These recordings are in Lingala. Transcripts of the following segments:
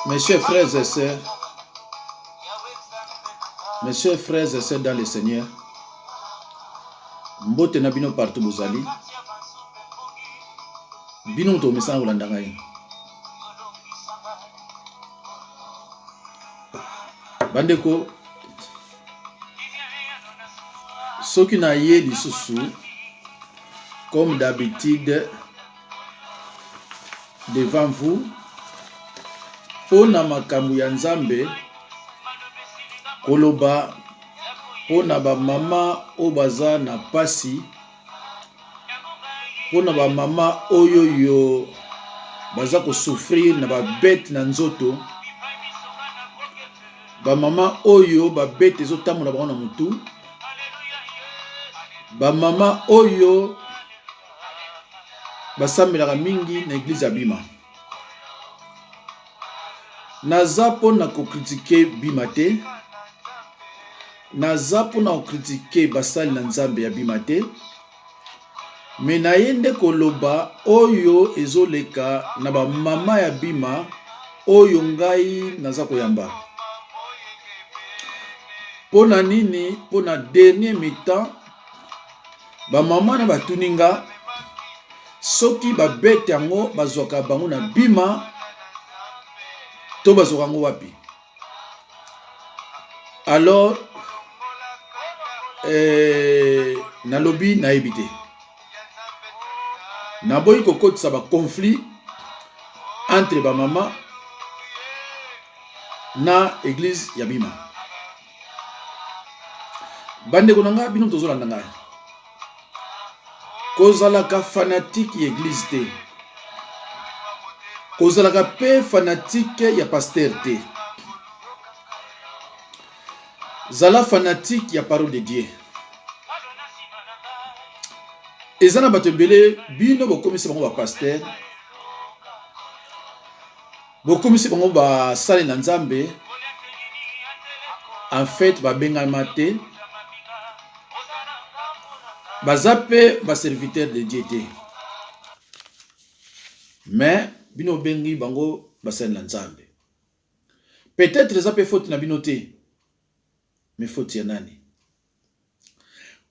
Mes chers frères et sœurs, mes chers frères et sœurs dans le Seigneur, mbote na bino partout bozali, bino moto omesana kolanda ngai. Bandeko, soki na ye lisusu comme d'habitude devant vous mpo na makambo ya Nzambe, koloba mpo na bamama oyo baza na mpasi, mpo na bamama oyo yo baza kosouffrir na babete na nzoto, bamama oyo babete ezotambola bango na motu, bamama oyo basambelaka mingi na eglise ya Bima. Naza mpo na kokritike Bima te, naza mpo na kokritike basali na Nzambe ya Bima te, me naye nde koloba oyo ezoleka na bamama ya Bima oyo ngai naza koyamba. Mpo na nini? Mpo na dernier mi-temps Ba mama na batuni nga soki ba bete yango bazwaka bango na bima to bazwaka yango wapi? Alors eh, nalobi nayebi te, naboyi kokotisa ba conflit entre ba mama na eglise ya bima. Bandeko na ngai, bino tozolanda ngai, kozalaka fanatique ya eglise te, kozalaka pe fanatique ya pasteur te, zala fanatique ya parole de Dieu. Eza na bato ebele bino bokomisi bango ba pasteur, Bokomisi bango basali na Nzambe, en fait babengama te, baza pe ba serviteurs de Dieu te, mais bino obengi bango basali na Nzambe. Peut-etre eza pe faute na bino te, mais faute ya nani?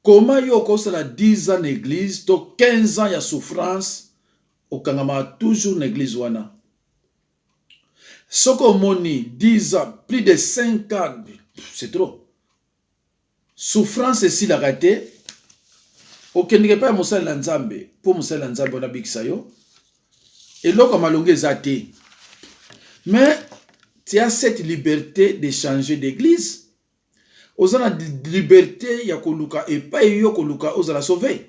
Comment yo okosala 10 ans na eglise to 15 ans ya souffrance okangamaka toujours na eglise wana? Soki omoni 10 ans, plus de 5 ans, c'est trop. Souffrance esilaka te. Okendeke epai ya mosali na Nzambe mpo mosali na Nzambe wana abikisa yo. Eloko ya malonga eza te. Mais tu as cette liberté de changer d'église. Oza na liberte ya koluka epai yo koluka ozala sauve.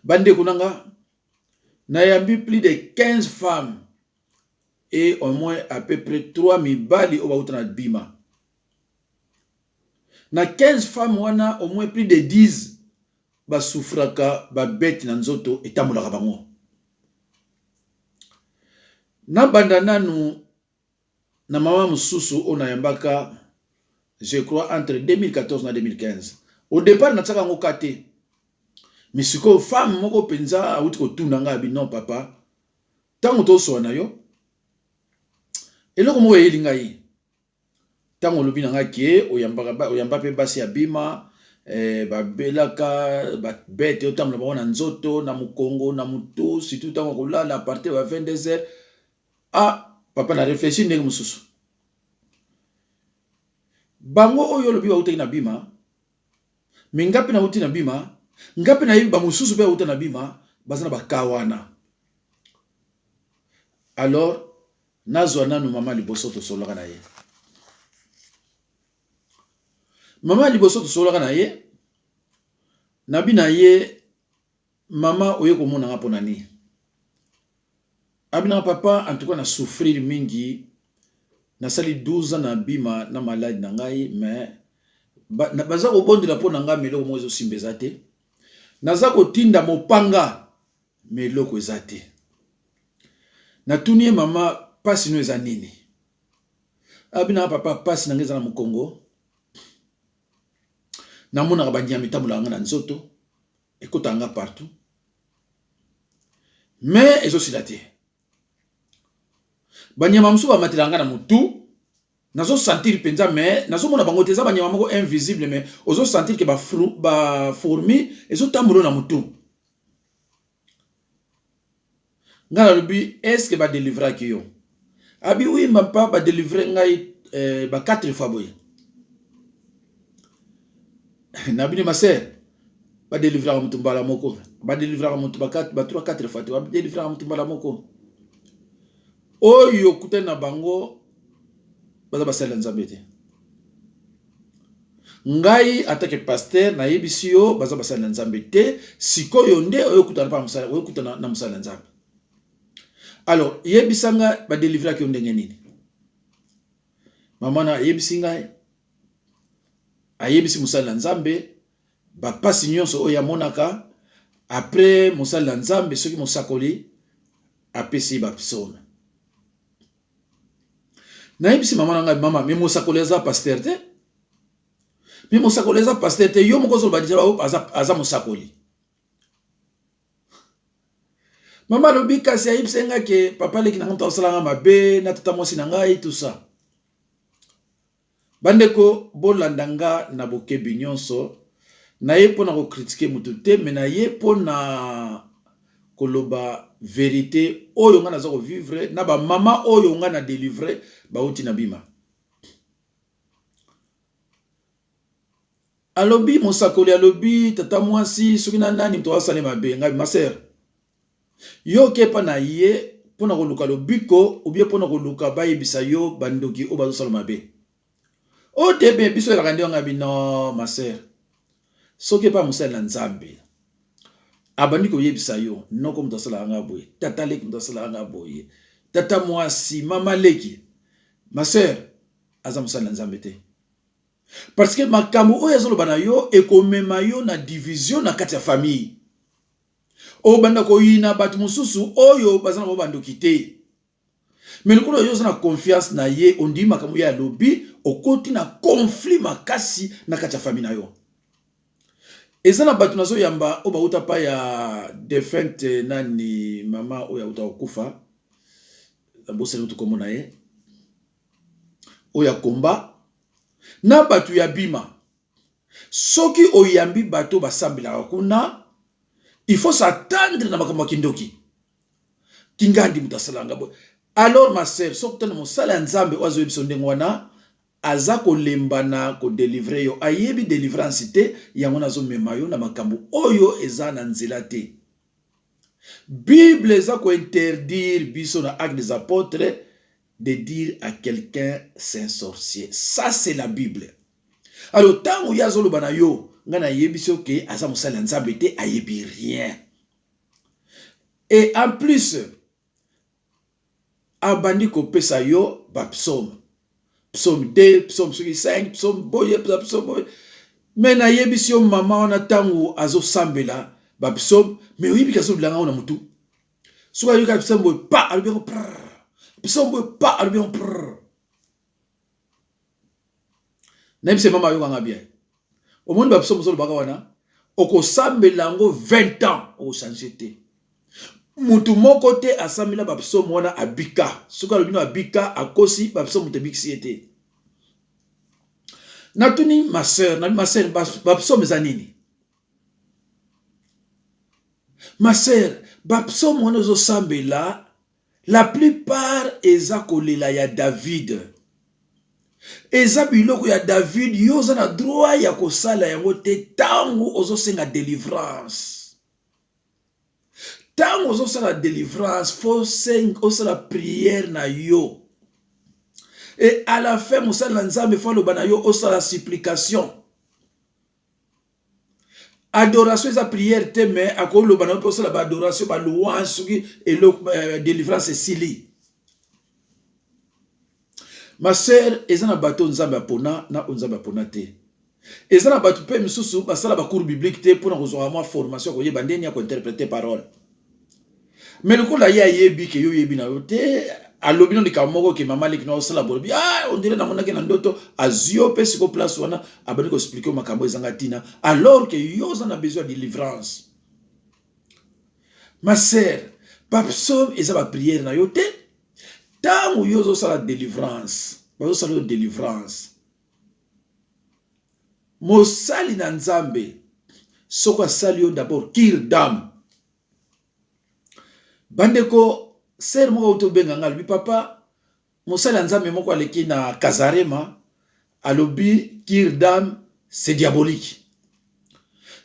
Bandeko na nga, nayambi plus de 15 femmes et au moins à peu près 3 mibali oyo bauta na Bima. Na 15 femmes wana au moins plus de 10 basouffraka ba bete na nzoto etambolaka bango. Nabanda nanu na mama mosusu oyo nayambaka je crois entre 2014 na 2015. Au départ natiaka yango ka te, mais sikoyo femme moko mpenza awuti kotuna ngai abi non papa, ntango tosowa na yo eloko moko eyeli ngai ntango olobi na ngai ke oyambaka oyamba mpe basi ya bima eh, babelaka babete otambola bango na nzoto na mokongo na motu surtout ntango kolala a partir ya 22 heures. Ah papa na reflechir ndenge mosusu. Bango oyo olobi bautaki na bima, me nga mpe nauti na bima, nga mpe nayebi bamosusu mpe bauta na bima, baza na baka wana. Alors nazwa nanu mama liboso tosololaka na ye. Mama liboso tosololaka na ye, nabi na ye Mama oye komona nga pona nini? Abi nanga papa en tout cas na souffrir mingi nasali 12 ans na bima na malade na ngai mais baza kobondela mpo na ngai mais eloko moko ezosimba eza te naza kotinda mopanga mais eloko eza te natuni ye mama pasi no eza nini abi nanga papa pasi na ngai eza na mokongo namonaka banyama etambolaka ngai na nzoto ekotaka nga partout mais ezosila te. Banyama mosusu bamatela nga na motu, nazo sentir mpenza, mais nazomona bango te. Eza banyama moko invisible, mais ozo sentir ke bafourmi ezotambola na motu. Ngai nalobi, est-ce que badelivraki yo? Abi oui papa, badelivre ngai ba 4 fois boye. Nabini ma sœur, badelivraka motu mbala moko, badelivraka motu ba 3 4 fois te, badelivraka motu mbala moko. Oyo okutani na bango baza basali ya Nzambe te. Ngai atake pasteur nayebisi yo, baza basali na Nzambe te. Sikoyo nde oyo okutana pa mosala, oyo okutana na mosali na Nzambe. Alors yebisa nga, badelivraki yo ndenge nini? Mama na ayebisi ngai, ayebisi mosali na Nzambe bapasi nyonso oyo amonaka. Après mosali na Nzambe, soki mosakoli, apesi bapsaume. Nayebisi mama na ngai, mama, mais mosakoli aza pasteur te, mais mosakoli aza pasteur te. Yo moko ozoloba deja aza mosakoli. Mama alobi, kasi ayebisi nga ke papa leki na ngai moto asalanga mabe na tata mwasi na ngai, tout ça. Bandeko, bolanda nga na bokebi nyonso. Naye mpona kocritiquer motu te, mais naye mpona koloba vérité oyo ngai naza kovivre na bamama oyo ngai na délivre bauti na bima. Alobi mosakoli alobi tata mwasi soki na nani moto asali mabe. Ngai, ma sœur, yo okepa na ye mpona koluka lobiko obie mpona koluka bayebisa yo bandoki oyo bazosala mabe oyo te? Be biso elaka nde ngai bino. Ma sœur, soki epa mosali na Nzambe abandi koyebisa yo noko moto asalaka nga boye, tata leki moto asalaka nga boye, tata mwasi, mama leki, ma sœur, aza mosali na Nzambe te, parce que makambo oyo azoloba na yo ekomema yo na division na kati ya famille. Obanda koyina bato mosusu oyo baza na bango bandoki te, mais lokola yo oza na confiance na ye, ondimi makambo ye alobi, okoti na conflit makasi na kati ya famille na yo. Eza na bato nazoyamba oyo bauta pa ya défunte nani, mama oyo auta kokufa, nabosani kutu kombo na ye, oyo akomba na bato ya bima. Soki oyambi bato basambelaka kuna, il faut s'attendre na makambo ya kindoki, kingandi, moto asalanga boye. Alors ma sœur, soki tana mosala ya Nzambe oyo azoyebi biso ndenge wana, aza kolemba na kodélivrer yo, ayebi délivrance te. Yango nazomema yo na makambo oyo eza na nzela te. Bible eza kointerdire biso na Acte des Apôtres de dire à quelqu'un c'est un sorcier. Ça, c'est la Bible. Alors ntango ye azoloba na yo, ngai nayebisi yo ke aza mosali ya Nzambe te, ayebi rien. Et en plus abandi kopesa yo bapsaume, psaume 2, psaume soki 5, psaume boye, psaume boye. Mais nayebisi yo, mama wana, ntango azosambela bapsaume, mais oyebi ke azolobela ngango na motu. Soki ayoki psaume boye, pa alobi yango prr, psaume boye, pa alobi yango prr. Nayebisi mama, ayokanga bien, omoni bapsaume ozolobaka wana, okosambela yango 20 ans, okochange te. Mutu moko te asambela bapsaume wana abika. Soki alobi no abika, akosi. Bapsaume moto ebikisi ye te. Natuni ma sœur, nabi, ma sœur, bapsaume eza nini? Ma sœur, bapsaume wana ozosambela, la plupart eza kolela ya David, eza biloko ya David. Yo oza na droit ya kosala yango te ntango ozosenga délivrance. Ntango ozosala délivrance, faut osala prière na yo et à la fin mosali na Nzambe faut aloba na yo osala supplication. Adoration eza prière te, mais akoloba na yo mpe osala baadoration, balouange, soki eloko délivrance esili. Ma sœur, eza na bato Nzambe apona na oyo Nzambe apona te. Eza na bato mpe misusu basala bacours biblique te mpona kozwaka mwa formation ya koyeba ndeni ya kointerpréter parole, mais lokola ye ayebi ke yo oyebi na yo te, alobi no likambo moko ke mama leki na osala bolobi, ah, on dirait namonaki na ndoto. Azwi yo mpe siko place wana, abandi koexpliquer makambo ezanga ntina, alors ke yo oza na besoin ya délivrance. Ma sœur, bapsaume eza baprière na yo te. Ntango yo ozosala delivrance, bazosala yo delivrance, mosali na Nzambe soko asali yo d'abord cure d'âme. Bandeko, sœur moko auti obenga nga, alobi papa, mosali ya Nzambe moko aleki na Kazarema, alobi cure d'âme c'est diabolique.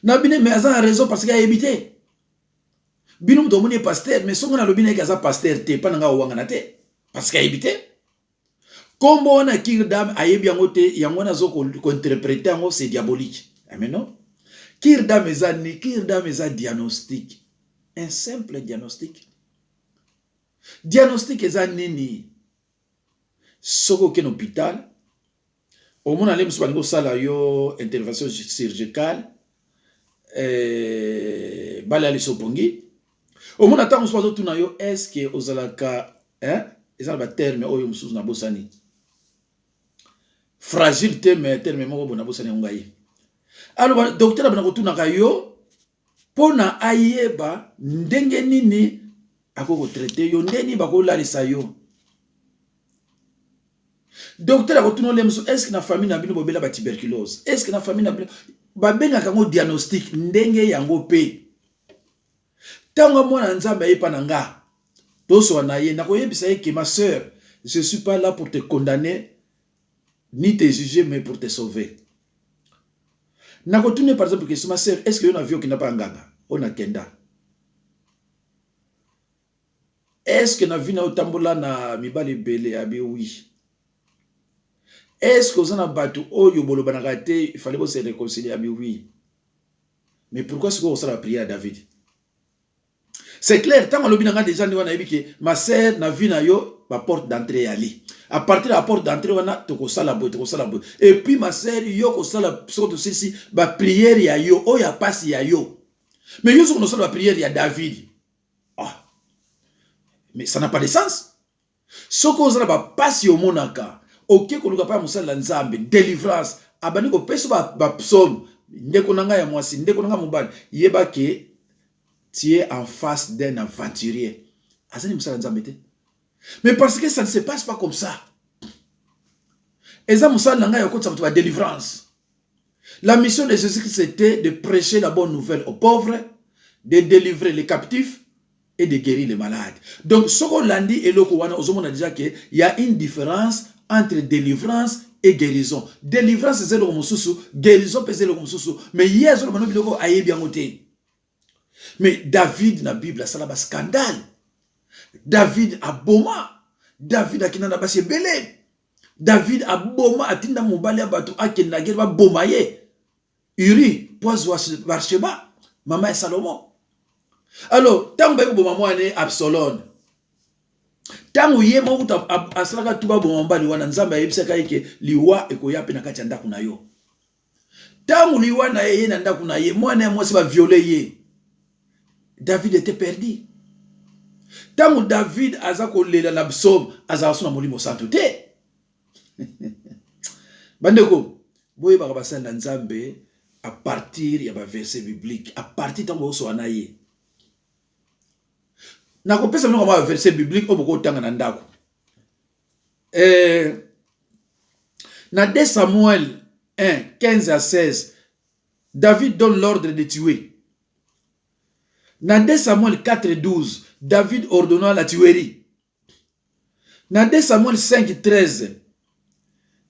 Na bino, mais aza na raison parce que ayebi te. Bino moto omoni ye pasteur, mais songo nalobi na ye ke aza pasteur te, epa na nga owangana te parce que ayebi te. Kombo wana cure d'âme ayebi yango te, yango wana azo kointerprete yango c'est diabolique. Ah, mais non. Cure d'âme eza ni cure d'âme eza diagnostic. Un simple diagnostic. Diagnostic eza nini? Soki okende na hôpital, omona nde mosusu balingi kosala yo intervention chirurgicale, bale ya lisopongi, omona ntango mosusu bazotuna yo est-ce ozalaka, hein? Eza na baterme oyo mosusu nabosani, fragile te, mais terme moko boye nabosani yango ngai. Alors docteur abanda kotunaka yo mpona ayeba ndenge nini akoki kotraite yo, ndenge nini bakolalisa yo. Docteur akotuna ole mosusu est-ce na famille na bino bobela ba tuberculose, est-ce na famille na bino babengaka yango diagnostic. Ndenge yango mpe ntango mwana Nzambe ayepa na nga, tosoa na ye, nakoyebisa ye ke ma sœur, je suis pas là pour te condamner ni te juger, mais pour te sauver. Nakotuna par exemple question: ma sœur, est ce que yo na vie okenda mpa nganga oyo nakenda? Est ce que na vie na yo otambola na mibali ebele? Abi oui. Est ce que oza na bato oyo bolobanaka te, il fallait bose réconcilier? Abi oui. Mais pourquoi sikoyo osala prière ya David? C'est clair, ntango alobi na nga déjà nde wana, nayebi ke ma sœur, na vie na yo baporte d'entrée yali. À partir ya porte d'entrée wana, tokosala boye, tokosala boye. Et puis ma sœur, yo kosala, soko tosilisi baprière ya yo oyo ya pasi ya yo, mais yo soki nosala baprière ya David, ah, mais ça n'a pas de sens. Soki oza na bapasi, omonaka oke koluka mpa ya mosali na Nzambe délivrance, abandi kopesa bapsaume, ndeko na ngai ya mwasi, ndeko na ngai mobali, yeba ke tu es en face d'un aventurier, azali mosali ya Nzambe te. Mais parce que ça ne se passe pas comme ça. Eza mosali na ngai ya kokotisa bato ba délivrance. La mission de Jésus-Christ, c'était de prêcher la bonne nouvelle aux pauvres, de délivrer les captifs et de guérir les malades. Donc soki olandi eloko wana, ozomona déjà ke y a une différence entre délivrance et guérison. Délivrance eza eloko mosusu, guérison mpe eza eloko mosusu. Mais ye azoloba no biloko ayebi yango te. Mais David na Bible asala bascandale. David aboma, David akenda na basi ebele, David aboma, atinda mobali ya bato akende na guerre, baboma ye, Uri, po azwa Barsheba, mama ya Salomon. Alors ntango bayi koboma mwana Absalom, ntango ye moko kuta asalaka tu baboma mobali wana, Nzambe ayebisaka ye ke liwa ekoya mpe na kati ya ndako na yo. Ntango liwa na ye ye na ndako na ye, mwana ya mwasi baviole ye, David était perdu. Ntango David aza kolela na psaume, azala so na Molimo Santo te. Bandeko, boyebaka basali na Nzambe à partir ya baverset biblique, à partir ntango bosowa na ye. Nakopesa bino kama baverset biblique oyo bokotanga na ndako. Na 2 Samuel 1 15 à 16, David donne l'ordre de tuer. Na 2 Samuel 4 12, David ordonna la tuerie. Na 2 Samuel 5 13,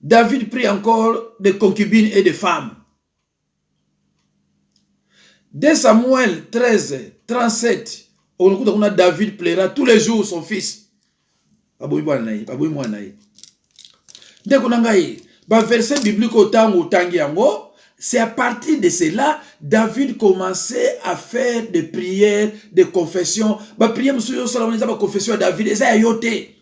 David prit encore des concubines et des femmes. 2 Samuel 13 37, okokuta kuna David pleura tous les jours son fils. Baboyi mwana na ye, baboyi mwana na ye. Ndeko na ngai, baverset biblique oyo, ntango otangi yango, c'est à partir de cela David commençait à faire des prières de confession. Baprière mosusu osala wana eza baconfession ya David, eza ya yo te.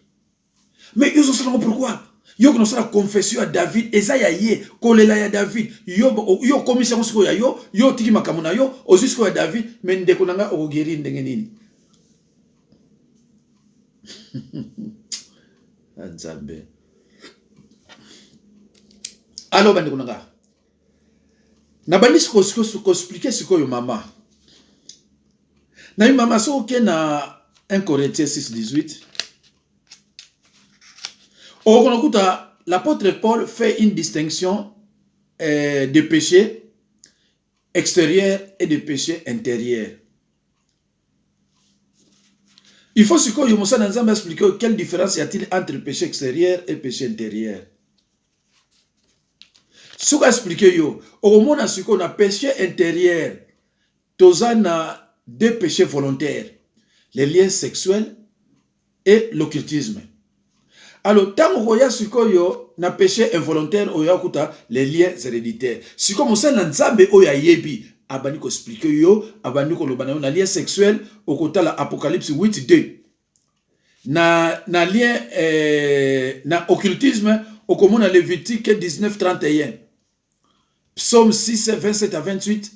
Mais yo ozosala yango pourquoi? Yo kona osala confession ya David, eza ya ye, kolela ya David, yo yo okomisi yango sikoyo ya yo. Yo otiki makambo na yo, ozwi sikoyo ya David. Mais ndeko na ngai, okoguérir ndenge nini? Nzambe. Alors bandeko na ngai, nabandi koexpliquer sikoyo mama nayi. Mama, soki oke na 1 Corinthiens 6 18, Okono kuta l'apôtre Paul fait une distinction de péché extérieur et de péché intérieur. Il faut sikoyo mosali na Nzambe expliquer quelle différence y a-t-il entre péché extérieur et péché intérieur. Soki expliquer yo, okomona sikoyo na péché intérieur toza na deux péchés volontaires, les liens sexuels et l'occultisme. Alors ntango okoya sikoyo na péché involontaire, oyo akuta les liens héréditaires. Sikoyo mosali na Nzambe oyo ayebi abandi koexpliquer yo, abandi koloba na yo na lien sexuel, okotala Apocalypse 8 2. Na lien na occultisme, okomona Lévitique 19 31, Psaume 6 27 à 28,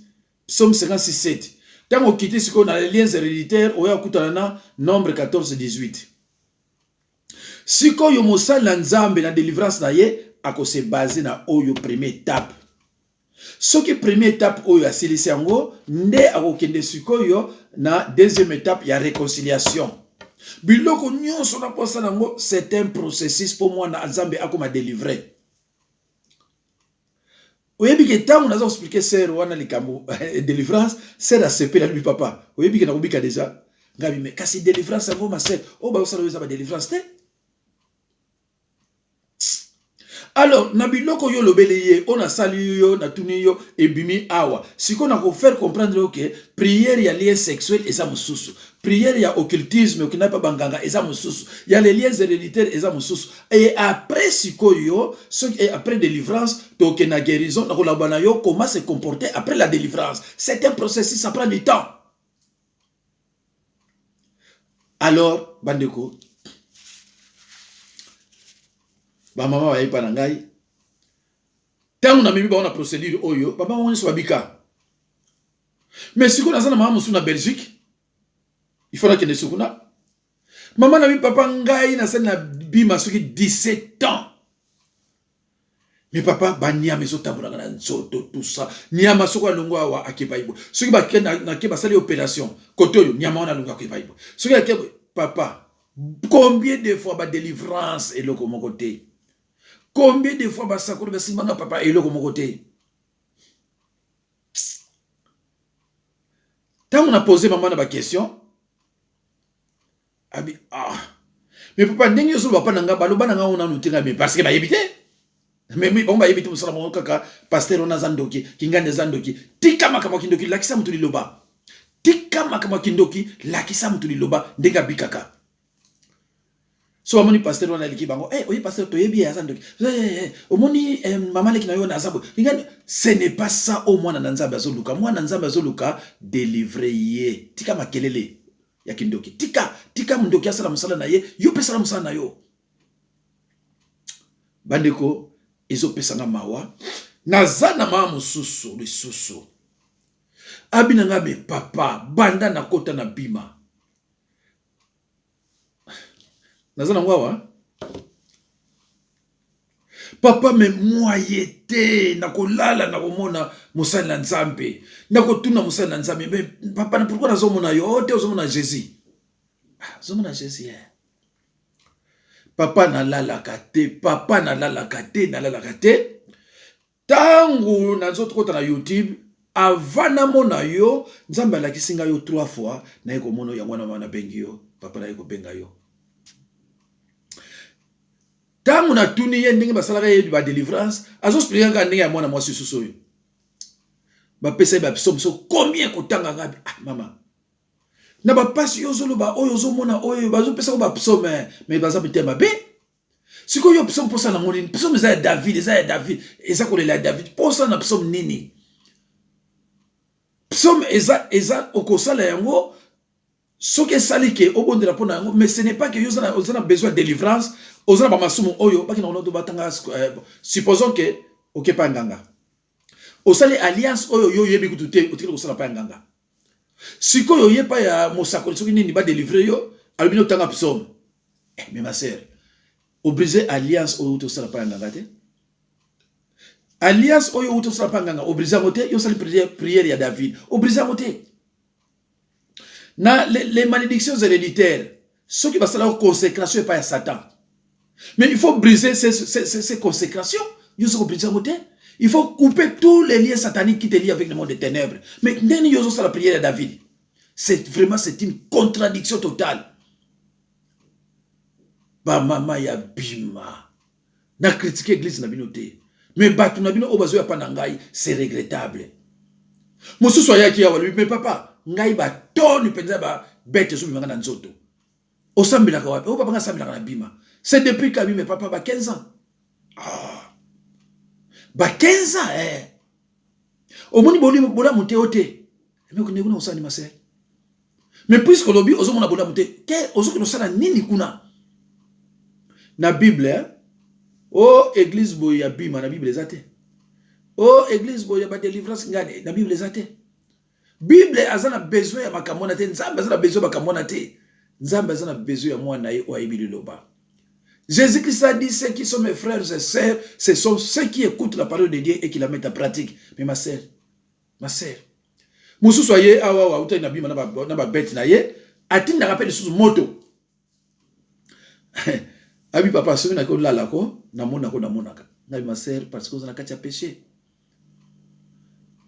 Psaume 56 7. Ntango okiti sikoyo na les liens héréditaires, oyo akutana na Nombre 14 18. Sikoyo mosali na Nzambe na délivrance na ye akose baser na oyo première étape. Soki première étape oyo asilisi yango, nde akokende sikoyo na deuxième étape ya réconciliation. Biloko nyonso na posa nango, c'est un processus mpo mwana Nzambe akoma délivré. Oyebi ke ntango naza koexpliquer sœur wana likambo délivrance, sœur asepeli, alobi: "Papa, oyebi ke nakobika déjà." Ngai me kasi délivrance yango, ma sœur, oyo bazosala oyo eza badélivrance te. Alors na biloko oyo olobeli ye, oyo nasali yo, natuni yo, ebimi awa. Sikoyo nakofaire comprendre yo ke prière ya lien sexuel eza mosusu, prière ya occultisme okenda mpe banganga eza mosusu, ya les liens héréditaires eza mosusu. Et après sikoyo, soki après délivrance, tokende na guérison, nakoloba na yo comment se comporter après la délivrance. C'est un processus, ça prend du temps. Alors bandeko, bamama bayebi mpa na ngai, ntango namemi bango na procédure oyo, bamama nyonso babika. Mais sikoyo naza na mama mosusu na Belgique, il faut nakende sukuna. Mama na bi: "Papa, ngai nasali na bima soki 17 ans, mais papa, banyama ezotambolaka na nzoto, tout ça. Nyama soki alongo awa akeba ibo, soki nake basali opération kote oyo, nyama wana alongo akeba ibo, soki ake. Papa, combien de fois badélivrance, eloko moko te? Combien de fois basakoli basimbanga, papa, eloko moko te?" Ntango na pose mama na baquestion, abi: "Ah, mais papa, ndenge nyonso bapa na nga baloba na nga ngo nanu te." Nga mais parce que bayebi te, mais bango bayebi te mosala bango kaka pasteur wana aza ndoki, kingandi aza ndoki. Tika makambo ya kindoki, lakisa moto liloba. Tika makambo ya kindoki, lakisa moto liloba ndenge abikaka. So bamoni pasteur wana aleki bango, hey, oye pasteur, toyebi ye aza ndoki. Hey, hey, omoni mama leki na yo wana aza boye. Lingani, ce n'est pas ça oyo mwana na Nzambe azoluka. Mwana Nzambe azoluka délivre ye. Tika makelele ya kindoki, tika, tika ndoki asala mosala na ye, yo mpe sala mosala na yo. Bandeko, ezopesanga mawa. Naza na mawa mosusu lisusu. Abi na nga: "Me papa, banda nakota na bima, naza nango awa, papa, me mwaye te nakolala, nakomona mosali na Nzambe, nakotuna mosali na Nzambe: me papa, pourquoi nazomona yo? O te, ozomona Jésus." Ah, ozomona Jésus, eh. "Papa, nalalaka te, papa, nalalaka te, nalalaka te. Ntango nazokota na YouTube, avant namona yo, Nzambe alakisi ngai yo trois fois, naye komona yango wana, nabengi yo, papa, naye kobenga yo." Ntango natuni ye ndenge basalaka ye badélivrance, azoexpliquer kaka ndenge ya mwana mwasi lisusu oyo bapesa ye babiso biso combien kotanga. Ngabi: "Ah mama, na bapasi yo ozoloba oyo, ozomona oyo bazopesa ko bapsaume, mais baza mitema mabe. Sikoyo yo psaume, mposa nango nini? Psaume eza ya David, eza ya David, eza kolela ya David. Mposa na psaume nini? Psaume eza okosala yango soki esali ke obondela mpo na yango, mais ce n'est pas que yo oza na besoin ya délivrance, oza na bamasumu oyo bakina kono batanga. Supposons ke okepa ya nganga, osali alliance oyo yo oyebi kutu te, otikali kosala pa ya nganga. Sikoyo oye pa ya mosakoli soki nini, badélivre yo, alobi no otanga psaume. Mais ma sœur, obrise alliance oyo outi osala pa ya nganga te. Alliance oyo outi osala pa ya nganga, obrise yango te. Yo osali prière ya David, obrise yango te. Na les malédictions héréditaires, soki basalaka consécration epai ya Satan, Mais il faut briser ces, ces, ces, ces consécrations. Yo ozo kobriser yango te. Il faut couper tous les liens sataniques qui te lient avec le monde des ténèbres. Mais ndenge nini yo ozosala prière ya David? C'est vraiment, c'est une contradiction totale. Bamama ya bima, na critique église na bino te, mais bato na bino oyo bazoya pa na ngai, c'est regrettable. Mosusu ayaki awa, alobi: "Mais papa, ngai batoni mpenza ya babete ezobimanga na nzoto, osambelaka wapi?" "Oyo papa, ngai asambelaka na bima." C'est depuis kabi. "Mais papa, ba 15 ans." Ah. Ba 15 ans, eh. Omoni bolamu te o te, mais okende kuna kosala nini, ma sœur? Mais puisque olobi ozomona bolamu te, ke ozokende osala nini kuna? Na Bible, eh? O église boye ya bima, na Bible eza te. O église boye ya badélivrance ngani, na Bible eza te. Bible aza na besoin ya makambo wana te. Nzambe aza na besoin ya makambo wana te. Nzambe aza na besoin ya mwana na ye oyo ayebi liloba. Jésus-Christ a dit: "Ceux qui sont mes frères et sœurs, ce sont ceux qui écoutent la parole de Dieu et qui la mettent en pratique." Mais ma sœur, ma sœur, mosusu aye awa awa, autaki na bima na babete na ye, atindaka mpe lisusu moto. Abi: "Papa, soki naki olalako, namonako, namonaka ngai." Ma sœur, parce que oza na kati ya péché,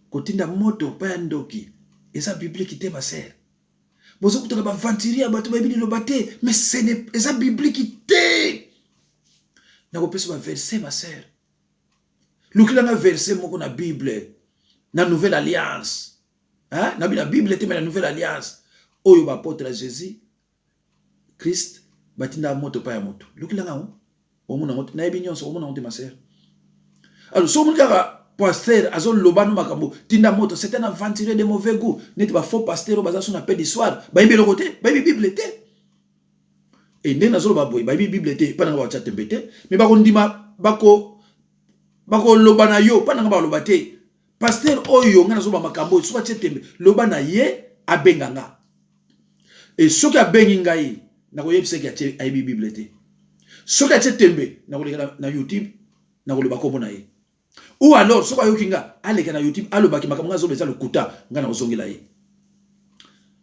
kotinda moto pa ya ndoki eza biblique te. Ma sœur, bozokutana baaventurier ya bato bayebi liloba te, mais eza biblique te. Nakopesa baverset. Ma sœur, lukelanga verset moko na Bible, na Nouvelle Alliance, nabi na Bible te, mais na Nouvelle Alliance, oyo baapôtre ya Jésus Christ batindaka moto pa ya moto. Lukelanga yango, omona yango. Nayebi nyonso, omona yango te, ma sœur. Alors so omoni kaka pasteur azoloba no makambo tinda moto, c'est un aventurier de mauvais goût, neti bafaux pasteur oyo baza so na paix du soir. Bayebi eloko te, bayebi Bible te. E ndenge nazoloba boye, bayebi Bible te, mpa nanga batya tembe te, mais bakondima, bakoloba na yo mpa nanga baloba te. Pasteur oyo ngai nazoloba makambo oyo, soki atie tembe, loba na ye abenga nga. E soki abengi ngai, nakoyebisa eke ayebi Bible te. Soki atie tembe, nakoleka na YouTube, nakoloba kombo na ye. Ou alors soki ayoki nga, aleka na YouTube, alobaki makambo nga azoloba eza lokuta, ngai nakozongela ye.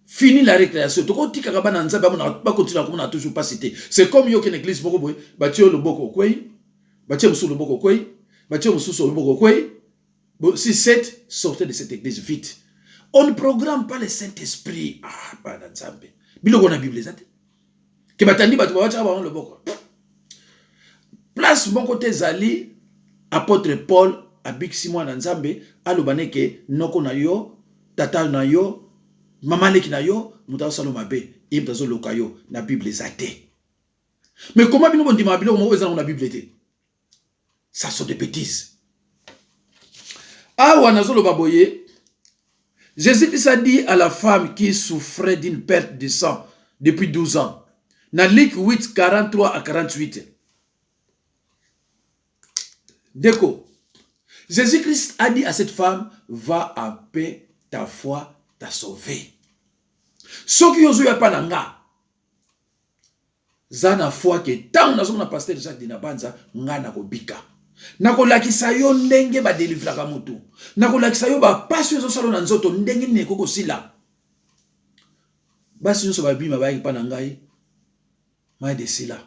Fini la récréation. Tokotikaka bana Nzambe bakontinua komona toujours mpasi te. C'est comme yo okende église moko boye, batie yo loboko, okwei, batie mosusu loboko, okwei, batie mosusu loboko, okwei, 6, 7. Sortez de cette église vite, on ne programme pas le Saint-Esprit. Ah, bana Nzambe, biloko na Bible eza te ke batandi bato babatiaka bango loboko. Place moko te ezali apôtre Paul abikisi mwana Nzambe, aloba neke noko na yo, tata na yo, mama leki na yo, moto azosala mabe, ye moto azoloka yo. Na Bible eza te. Mais comment bino bondimaka biloko moko eza nango na Bible te? Ça sont des bêtises. Awa nazoloba boye, Jésus-Christ a dit à la femme qui souffrait d'une perte de sang depuis 12 ans, na Luc 8, 43 à 48. Ndeko, Jésus-Christ a dit à cette femme: "Va en paix, ta foi t'a sauvé." Soki yo ozoya mpa na nga, za na foi ke ntango nazomona pasteur Jacques Dinabanza, ngai nakobika. Nakolakisa yo ndenge badelivraka motu, nakolakisa yo bapasi oyo ezosala na nzoto, ndenge nini ekoki kosila. Basi nyonso babima bayaki mpa na ngai, mai desila.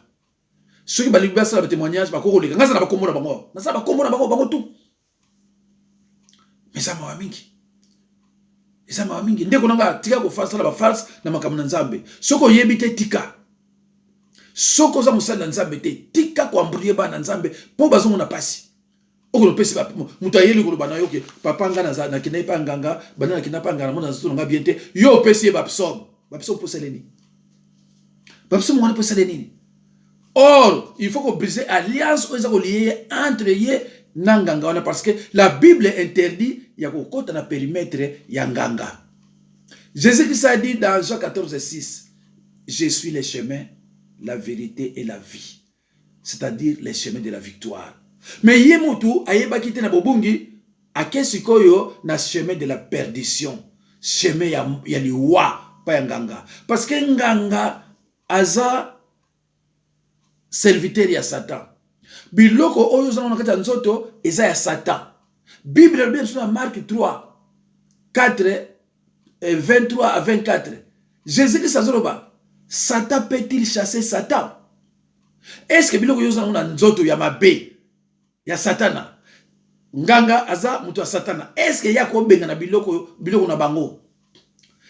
Soki balingi basala batémoignage, bakoki koleka. Ngai aza na bakombo na bango, nasala bakombo na bango, bango tu. Mais eza mawa mingi, eza mawa mingi. Ndeko na nga, tika kofasala bafarce na makambo na Nzambe. Soki oyebi te, tika. Soki oza mosali na Nzambe te, tika koembrouiller bana na Nzambe mpo bazomona mpasi. Okolopesi moto ayeli koloba na yo ke: "Papa, nga nakenda epa nganga, banda nakenda mpa nganga, namona nzoto na nga bien te." Yo opesi ye bapsaume. Bapsaume mpo osale nini? Bapsaume wana mpo osale nini? Or il faut kobriser alliance oyo eza kolier ye entre ye na nganga wana, parce que la Bible interdit ya kokɔta na périmètre ya nganga. Jésus Christ a dit dans Jean 14, 6: "Je suis le chemin, la vérité et la vie", c'est-à-dire le chemin de la victoire. Mais ye motu ayebaki te, na bobungi ake sikoyo na chemin de la perdition, chemin ya liwa pa ya nganga, parce que nganga aza serviteur ya Satan. Biloko oyo oza na kati ya nzoto eza ya Satan. Bible elobi biso na Marc 3, 4, 23 à 24, Jésus Christ azoloba: "Satan peut-il chasser Satan? Est ce que biloko yo oza nango na nzoto ya mabe ya satana, nganga aza moto ya satana, est ce que ye akobengana biloko, biloko na bango?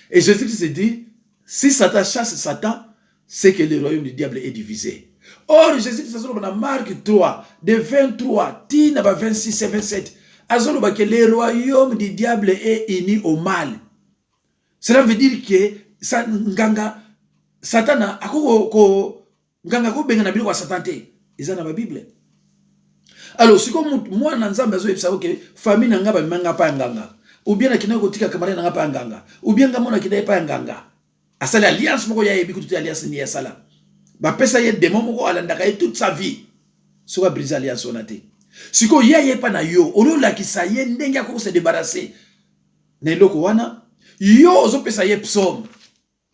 Et Jésus Christ dit: si Satan chasse Satan, c'est que le royaume du diable est divisé. Or Jésus Christ azoloba na Marc 3 de 23 ti na ba 26 et 27, azoloba que le royaume du diable est uni au mal. Cela veut dire que sa, nganga satana akoko ko nganga akobengana biloko ya Satan te. Eza na babible. Alors sikoyo mwana Nzambe azoyebisa: oke, famille na nga bamema nga pa ya nganga, ou bien nakendaki kotika camarade na nga pa ya nganga, ou bien nga mona akendaki pa ya nganga, asali alliance moko, ya yebi kutu te alliance nini asala, bapesa ye démon moko alandaka ye toute sa vie. Soki abrise alliance wana te, sikoyo ye ayepa na yo, ololakisa ye ndenge akoki se débarrasser na eloko wana. Yo ozopesa ye psaume.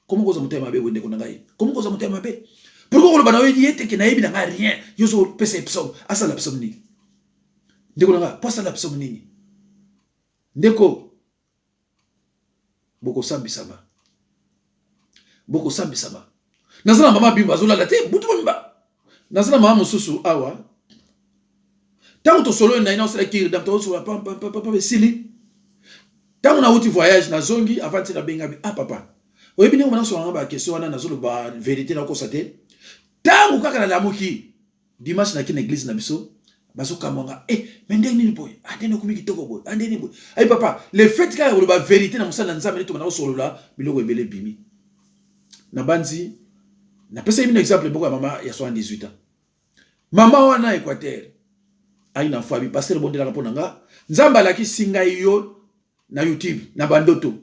Komo kozwa motema mabe boye, ndeko na ngai? Komo kozwa motema mabe? Pourquoi koloba na yo ye teke nayebi na ngai rien? Yo ozopesa ye psaume, asala psaume nini, ndeko na ngai? Po asala psaume nini, ndeko? Bokosambisama, bokosambisama. Naza na mama Bimba, azolala te butu mobimba. Naza na mama mosusu awa, ntango tosololi na ye, naosala cure d'âme, tosola pampapapa, esili. Ntango nauti voyage, nazongi, avant ti nabengabi: ah papa, oyebi ndenge nasolanga baquestion wana, nazoloba vérité, nakosa te. Ntango kaka nalamuki dimanche, naki na église na biso, bazokamwanga: eh, mais ndenge nini boye? Andeni okomi kitoko boye, andeni boye? Ayi papa, le fait kaka koloba vérité na mosala na Nzambe, nde tobanda kosolola, biloko ebele ebimi. Nabanzi napesa bino exemple moko ya mama ya 78 ans. Mama wana Équateur ayi na fabi: pasteur, bondelaka mpo na nga, Nzambe alakisi ngai yo na YouTube na bandoto.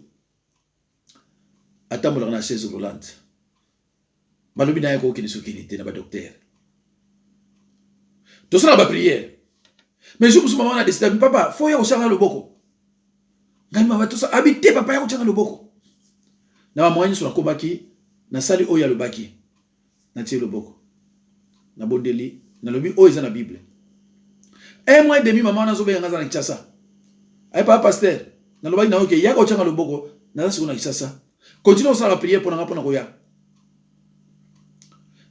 Atambolaka na chaise roulante. Balobi na ye kokokende sokini te na badocteur, tosala baprière. Mais jour mosusu mama wana décide: papa, faut ya kotianga loboko. Ngai mama tosa abi te, papa, ya kotianga loboko. Na bamoyen nyonso nakomaki, nasali oyo alobaki, natie loboko, nabondeli, nalobi oyo eza na Bible. Un mois et demi, mama wana azobenga nga, aza na Kinshasa. Aye: papa pasteur, nalobaki na oke yaka otianga loboko, naza sikoyo na Kinshasa, continue kosala baprière mpo na nga, mpo na koya.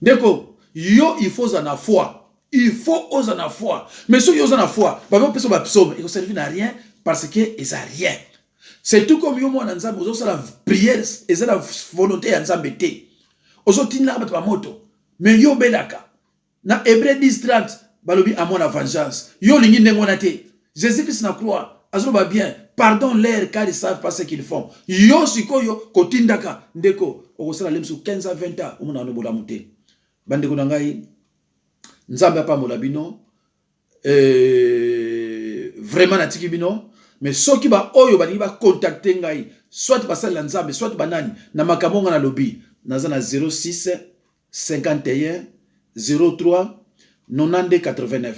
Ndeko, yo il faut oza na foi, il faut oza na foi. Mais soki oza na foi, babe opesa bapsaume, ekoservi na rien, parce que eza rien. C'est tout comme yo mwana Nzambe, ozosala prière, eza na volonté ya Nzambe te, ozotindilaka bato bamoto, mais yo obelaka na Hébreu 10 30, balobi à moi la vengeance. Yo olingi ndenge wana te. Jésus Christ na croix azoloba bien: pardonne leur car ils savent pas ce qu'ils font. Yo sikoyo kotindaka, ndeko, okosala le mosusu 15 à 20 ans, omona wana bolamu te. Bandeko na ngai, Nzambe apambola bino. Vraiment natiki bino. Mais soki baoyo balingi bacontacte ngai, soit basalela Nzambe, soit banani na makambo nga nalobi, naza na 06 51 03 92 89,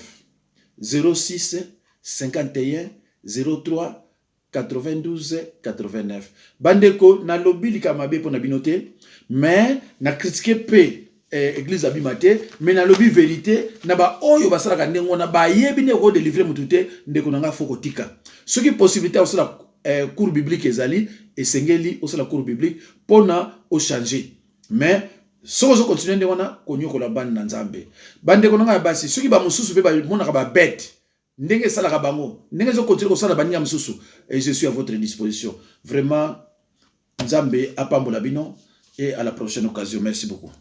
06 51 03 92 89. Bandeko, nalobi likambo mabe mpo na bino te, mais na critique mpe église abima te, mais nalobi vérité na baoyo basalaka ndenge wana, bayebi nde kodélivrer motu te. Ndeko na ngai, faut kotika. Soki possibilité ya kosala cours biblique ezali, esengeli osala cours biblique mpona ochange. Mais soki ozocontinue ndenge wana, konyokola bana na Nzambe. Bandeko na ngai ya basi, soki bamosusu mpe bamonaka babete ndenge esalaka bango, ndenge ezocontinue kosala baninga mosusu, et je suis à votre disposition. Vraiment, Nzambe apambola bino et à la prochaine occasion. Merci beaucoup.